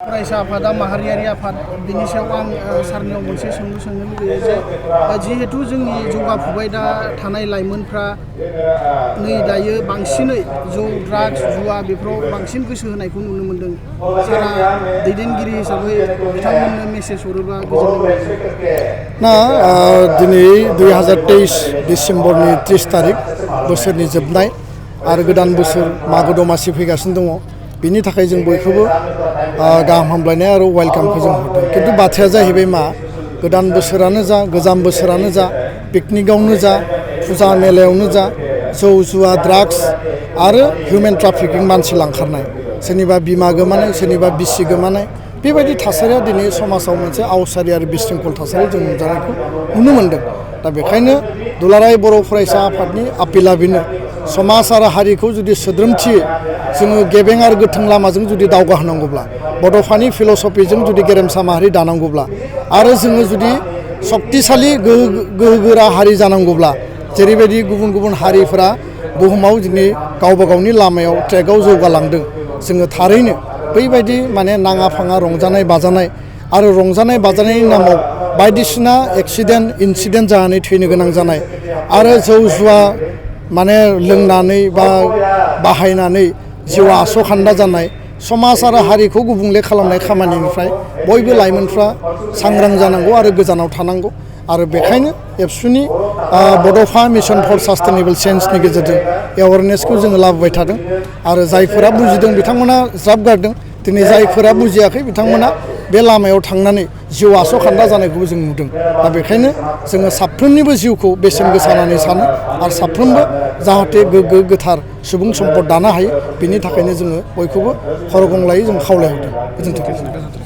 फरायसा आफादा माहारियारि आफाद बिनि सायाव आं सारनियाव मोनसे सोंनो लुगैयो जे जिहेतु जोंनि जौगाफुबाय दा थानाय लाइमोनफ्रा नै दायो बांसिनै जौ ड्राग्स जुवा बेफोराव बांसिन गोसो होनायखौ नुनो मोनदों। सारा दैदेनगिरि हिसाबै बिथांमोननो मेसेज हरोबा गोजोननाय मोनो। ना दिनै 2023 डिसेम्बरनि 30 तारिख बोसोरनि जोबनाय आरो गोदान बोसोर मागो दमासि फैगासिनो दङ। बिनि थाखाय जों बयखौबो गाहाम हामलायनाय आरो वेलकामखौ जों हरदों। खिन्थु बाथ्राया जाहैबाय मा गोदान बोसोरानो जा गोजाम बोसोरानो जा पिकनिकआवनो जा फुजा मेलायावनो जा जौ जुवा ड्राग्स आरो हिउमेन ट्राफिकिं मानसि लांखारनाय सोरनिबा बिमा गोमानाय सोरनिबा बिसि गोमानाय बेबायदि थासारिया दिनै समाजाव मोनसे आवसारि आरो बिशृंखल थासारि जों नुजानायखौ नुनो मोनदों। दा बेखायनो दुलाराय बर' फरायसा आफादनि आपिला बेनो समाज आरो हारिखौ जुदि सोद्रोमथियै जोङो गेबें आरो गोथों लामाजों जुदि दावगाहोनांगौब्ला बड'फानि फिल'सफिजों जुदि गेरेमसा माहारि दानांगौब्ला आरो जोङो जुदि सक्तिशालि गोहोगोरा हारि जानांगौब्ला जेरैबायदि गुबुन गुबुन हारिफोरा बुहुमाव दिनै गावबा गावनि लामायाव ट्रेकआव जौगालांदों जोङो थारैनो बैबायदि माने नाङा फाङा रंजानाय बाजानाय आरो रंजानाय बाजानायनि नामाव बायदिसिना एक्सिडेन्ट इनसिडेन्ट जानानै थैनो गोनां जानाय आरो जौ जुवा माने लोंनानै बा बाहायनानै जिउआ आस'खान्दा जानाय समाज आरो हारिखौ गुबुंले खालामनाय खामानिनिफ्राय बयबो लाइमोनफ्रा सांग्रां जानांगौ आरो गोजानाव थानांगौ। आरो बेखायनो एबसुनि बड'फा मिशन फर सास्टेनेबल चेन्जनि गेजेरजों एवारनेसखौ जोङो लाबोबाय थादों आरो जायफोरा बुजिदों बिथांमोना ज्राब गारदों। दिनै जायफोरा बुजियाखै बिथांमोना बे लामायाव थांनानै जिउ आस'खान्दा जानायखौबो जों नुदों। दा बेखायनो जोङो साफ्रोमनिबो जिउखौ बेसेन गोसा होननानै सानो आरो साफ्रोमबो जाहाथे गोग्गो गोथार सुबुं सम्पद दानो हायो बिनि थाखायनो जोङो बयखौबो खर' गंग्लायै जों खावलायहरदों। गोजोन्थों।